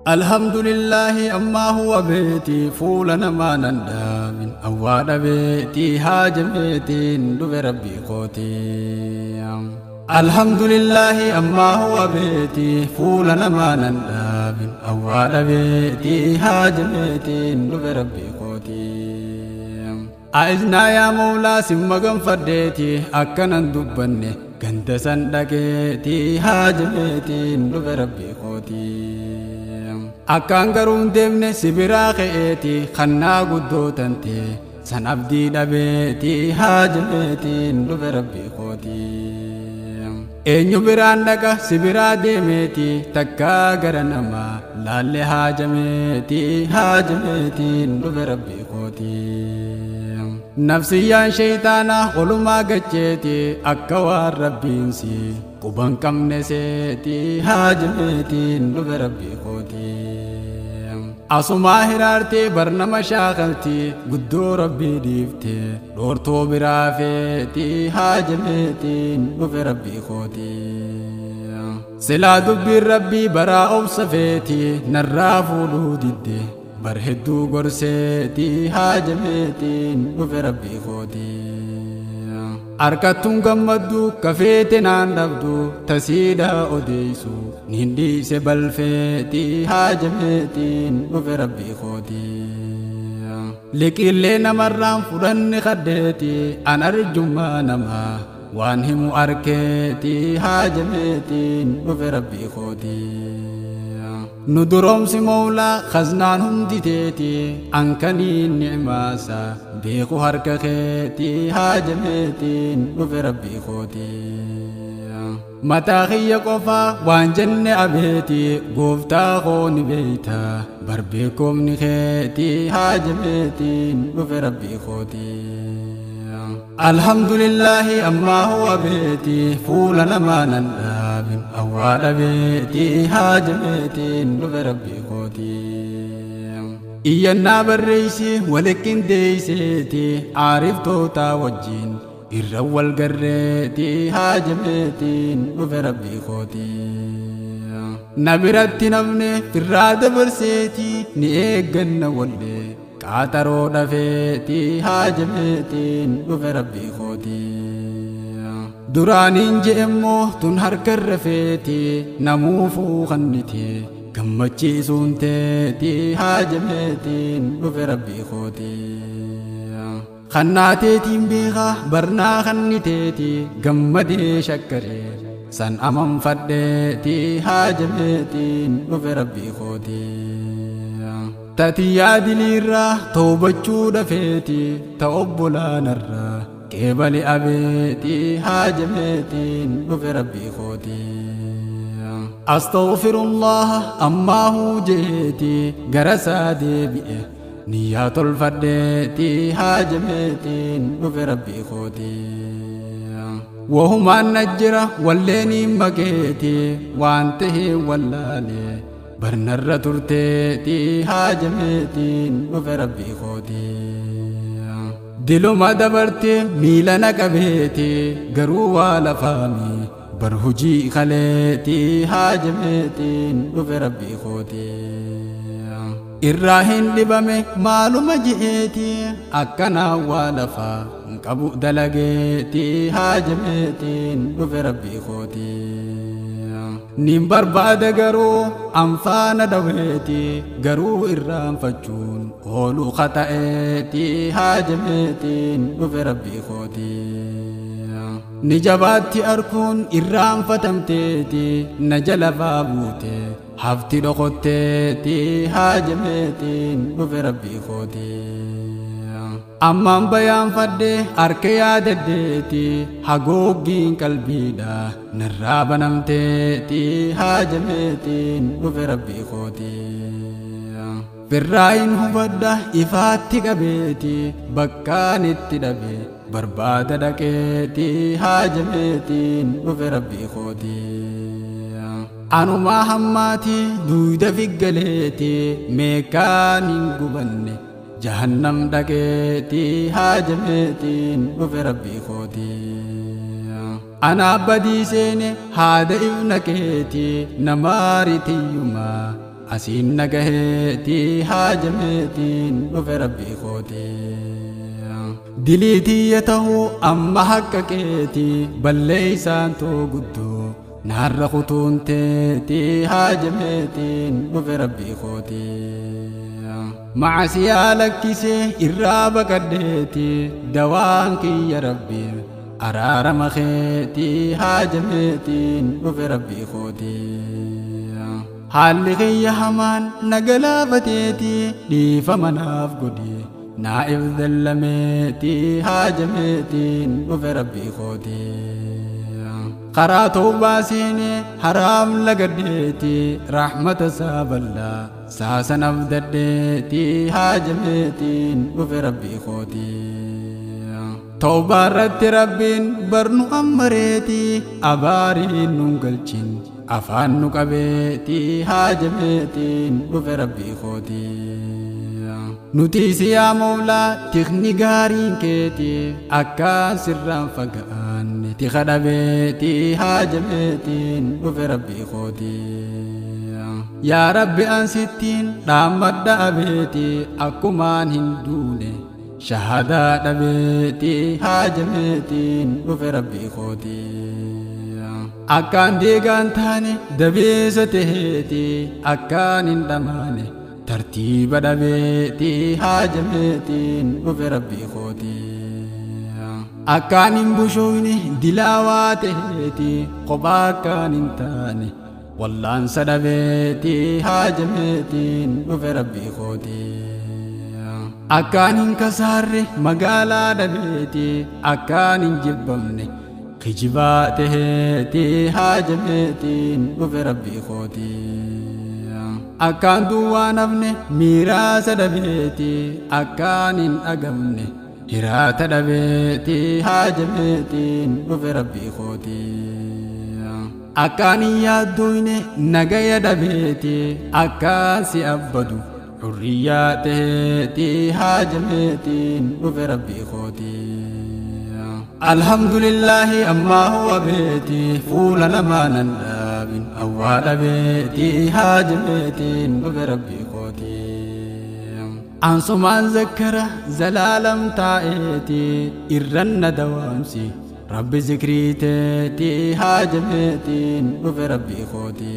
Alhamdulillahi amma huwa beeti fuula namaa nan dhaabin awwaadha beeti haajameetiin dhufe rabbii kooti. Alhamdulillahi amma huwa beeti fuula namaa nan dhaabin awwaadha beeti haajameetiin dhufe rabbii kooti. A'iznaa yaa Mawlaa simma ganfadheeti akkanan dubbanne ganda san dhaqeeti haajameetiin dhufe rabbii kooti. Akkaan garuu hin deemne si biraa ka'eeti kannaa guddoo tante san abdii dhabeeti haajameetiin dhufe rabbii kooti. Eenyu biraan dhaqa si biraa deemeeti takkaa gara namaa laalle haajameeti haajameetiin dhufe rabbii kooti. Nafsiyyaan shaytaanaa olumaa gacheeti akka waan rabbiinsi quban qabne seeti haajameetiin dhufe rabbii kooti. Asumaa hiraartee barnama shaakalti guddoo rabbii dhiifte dhoortoo biraa feeti haajameetiin dhufe rabbii kooti. Silaa dubbiin rabbii baraa obsa feeti narraa fuudhuu didde bar hedduu gorseeti haajameetiin dhufe rabbii kooti. Harkattuun gammaddu kafeete naan dhabdu tasiidha odeessu niin dhiise balfeeti haajameetiin dhufe rabbii kooti. Liqiillee namarraan fudhanne kaddeeti an arjummaa namaa waan himu arkeeti haajameetiin dhufe rabbii kooti. Nu duroomsi Mawlaa khaznaan hundi teeti ankaniin ni'maasa beeku harka keeti haajameetiin dhufe rabbii kooti. Mataa kiyya qofaa waan jenne abeeti gooftaa koo ni beeyta bar beekumni keeti haajameetiin dhufe rabbii kooti. Alhamdulillahi amma huwa beeti fuula namaa nan dhaabin awwaadha beeti haajameetiin dhufe rabbii kooti. Iyyannaa barreessi walitti deeyseeti aariftoota wajjin irra wal garreeti haajameetiin dhufe rabbii kooti. Na biratti namni firraa dabarseeti ni eegganna wallee qaaxaroo dhafeeti haajameetiin dhufe rabbii kooti. Duraaniin je'emmoo tun harkarra feeti namuufuu kanniti gammachiisuun teeti haajameetiin dhufe rabbii kooti. Kannaateetiin beekaa barnaa kanniteeti gammadee shakkaree san amanfadheeti haajameetiin dhufe rabbii kooti. Tatiyyaa diliirraa toobachuu dhafeeti ta obbolaanarraa qeebali abeeti haajameetiin dhufe rabbii kooti. Astaghfirullah ammaa hujeeti gara isaa deebi'e niyyaa tolfadheeti haajameetiin dhufe rabbii kooti. Wahumaan na jira walleeniin maqeeti waan ta'e wallaalee barnarra turteeti haajameetiin dhufe rabbii kooti. Diluma dabarte miila na qabeeti garuu waa lafaami bar hujii kaleeti haajameetiin dhufe rabbii kooti. Irraa hin dhibame maaluma je'eeti akkanaa waa lafaa hin qabu dalageeti haajameetiin dhufe rabbii kooti. Nin barbaada garuu anfaana dhaweeti garuu irraanfachuun ooluu kata'eeti haajameetiin dhufe rabbii kooti. Ni jabaatti arkuun irraanfatamteeti na jala buute hafti dhokotteeti haajameetiin dhufe rabbii kooti. Ammaan bayaanfadhe harka yaadaddeeti hagooggiin qalbiidha narraa banamteeti haajameetiin dhufe rabbii kooti. Firraayin hubadha ifaatti qabeeti bakkaan itti dhabe barbaada dhaqeeti haajameetiin dhufe rabbii kooti. Anumaa hammaati duuda figgaleeti meeqaan hin gubanne jahannam dhaqeeti haajameetiin dhufe rabbii kooti. Ana badii seene haada ifna keeti namaaritiyyumaa asiin nagaheeti haajameetiin dhufe rabbii kooti. Diliitiyya ta'uu amma haqqa keeti balleeysaan too guddoo naarra kutuun teeti haajameetiin dhufe rabbii kooti. Macasiyaa lakkisee irraa baqadheeti dawaan kiyya rabbii araarama keeti haajameetiin dhufe rabbii kooti. Haalli kiyya hamaan na galaafateeti dhiifama naaf godhi naa'if dallameeti haajameetiin dhufe rabbii kooti. Karaa tawbaa seenee haraam lagadheeti rahmata isaa bal'aa saasan abdadheeti haajameetiin dhufe rabbii kooti. Tawbaa irratti rabbiin barnu ammareeti abaariin nun galchin afaan nu qabeeti haajameetiin dhufe rabbii kooti. Nuti siyaa Mawlaa tikni gaariin keeti akkaan sirraan fagaanne tika dhabeeti haajameetiin dhufe rabbii kooti. Yaa Rabbi an sittiin dhaammadha abeeti akkumaan hin duune shahadaa dhabeeti haajameetiin dhufe rabbii kooti. Akkaan diigaan taane dabeessa taheeti akkaan hin dhamaane tartiiba dhabeeti haajameetiin dhufe rabbii kooti. Akkaan hin bushoyne dilaawaa taheeti kophaa akkaan hin taane wallaansa dhabeeti haajameetiin dhufe rabbii kooti. Akkaan hin kasaarre magaalaa dhabeeti akkaan hin jibbamne kijibaa taheeti haajameetiin dhufe rabbii kooti. Akkaan duwwaa nafne miiraasa dhabeeti akkaan hin dhagamne hiraata dhabeeti haajameetiin dhufe rabbii kooti. Akkaan hin yaaddoyne nagaya dhabeeti akkaan si abbadu hurriyyaa taheeti haajameetiin dhufe rabbii kooti. Alhamdulillahi ammaa huwa beeti fuula namaa nan dhaabin awwaala beeti haajameetiin dhufe rabbii kooti. Ansumaan zakkara zalaalam taa'eeti irranna dawaamsi rabbi zikrii teeti haajameetiin dhufe rabbii kooti.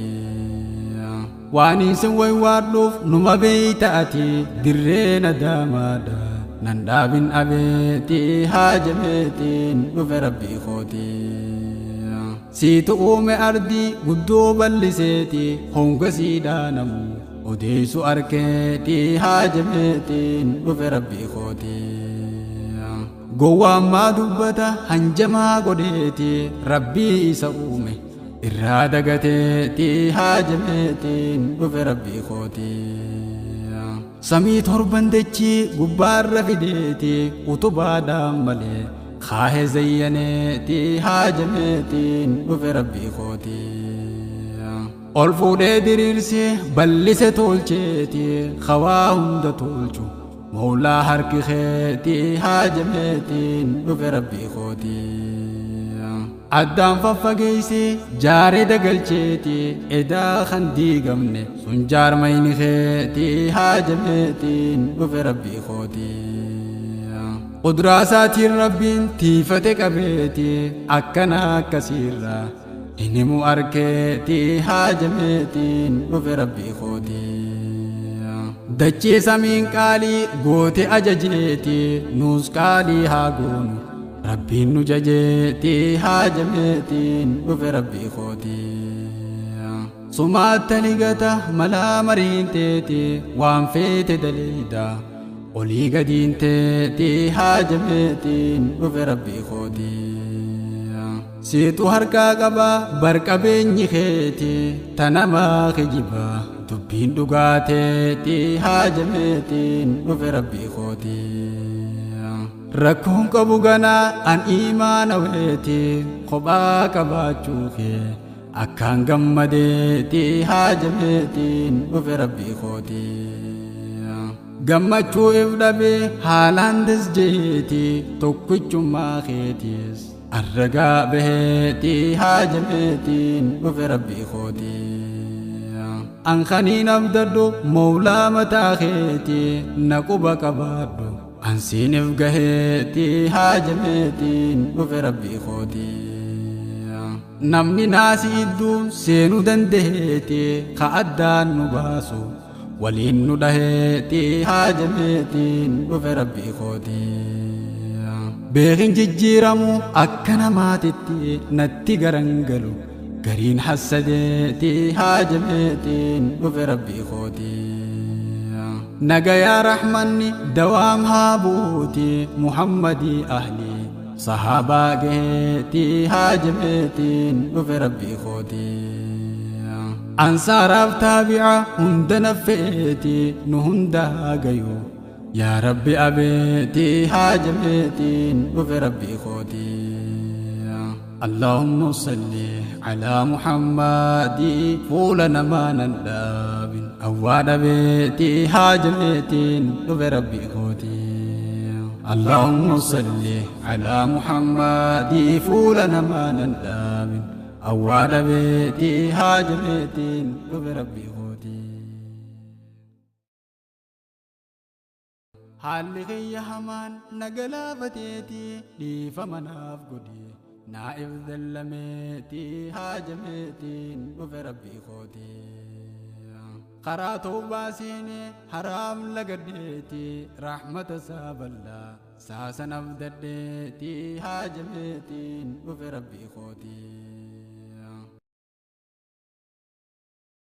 Waan isin waywaadhuuf numa beeyta ati dirree nadaamaadha nan dhaabin abeeti haajameetiin dhufe rabbii kooti. Siitu uume ardii guddoo bal'iseeti honga siidhaa namu odeessu arkeeti haajameetiin dhufe rabbii kooti. Gowwaan maa dubbata hanjamaa godheeti rabbii isa uume irraa dagateeti haajameetiin dhufe rabbii kooti. Samii torban dachii gubbaarra fideeti utubaadhaan malee kaahe zayyaneeti haajameetiin dhufe rabbii kooti. Ol fuudhee diriirsee bal'ise tolcheeti hawaa hunda tolchu Mawlaa harki keeti haajameetiin dhufe rabbii kooti. Addaan faffageessee jaaree dagalcheeti edaa kan diigamne sun jaarmayni keeti haajameetiin dhufe rabbii kooti. Quduraa isaatiin rabbiin tiifate qabeeti akkana akkasiirraa hin himu arkeeti haajameetiin dhufe rabbii kooti. Dachee samiin qaalii goote ajajeeti nuus qaalii haa goonu rabbiin nu jajeeti haajameetiin dhufe rabbii kooti. Sumaatta ligata malaa mariin teeti waan feete daleeda olii gadiin teeti haajameetiin dhufe rabbii kooti. Siitu harkaa qaba barqabeenyi keeti tanamaa kijibaa dubbiin dhugaateeti haajameetiin dhufe rabbii kooti. Rakkoon qabu ganaa an imaana weeti kophaa qabaachuu kee akkaan gammadeeti haajameetiin dhufe rabbii kooti. Gammachuu if dhabee haalaan dasjeeti tokkichummaa keetiis arragaa baheeti haajameetiin dhufe rabbii kooti. An kaniin abdadhu mawlaa mataa keeti na quba qabaadhu ansiinif gaheeti haajameetiin dhufe rabbii kooti. Namni naasi idduu seenuu dandaheeti ka addaan nu baasu waliin nu dhaheeti haajameetiin dhufe rabbii kooti. Beekin jijjiiramu akka namaatitti natti garangalu gariin hassadeeti haajameetiin dhufe rabbii kooti. Nagayaa rahmanni dawaam haa buuti Muhammadii ahlii sahaabaa gaheeti haajameetiin dhufe rabbii kooti. Ansaaraaf taabi'a hunda naffeeti nu hundaa gayu yaa rabbi abeeti haajameetiin dhufe rabbii kooti. اللهم صل على محمد فولنا ما ننداب أواد بيتي هاجمتين دف ربي خوتي. اللهم صل على محمد فولنا ما ننداب أواد بيتي هاجمتين دف ربي خوتي. حالي غي همان نقلافتيتي دي فمناف قدي نائب ذلميتي هاجمتين dhufe rabbii kooti. Karaa tawbaa seenee haraam lagadheeti rahmata isaa bal'aa saasanaaf dadheeti haajameetiin dhufe rabbii kooti.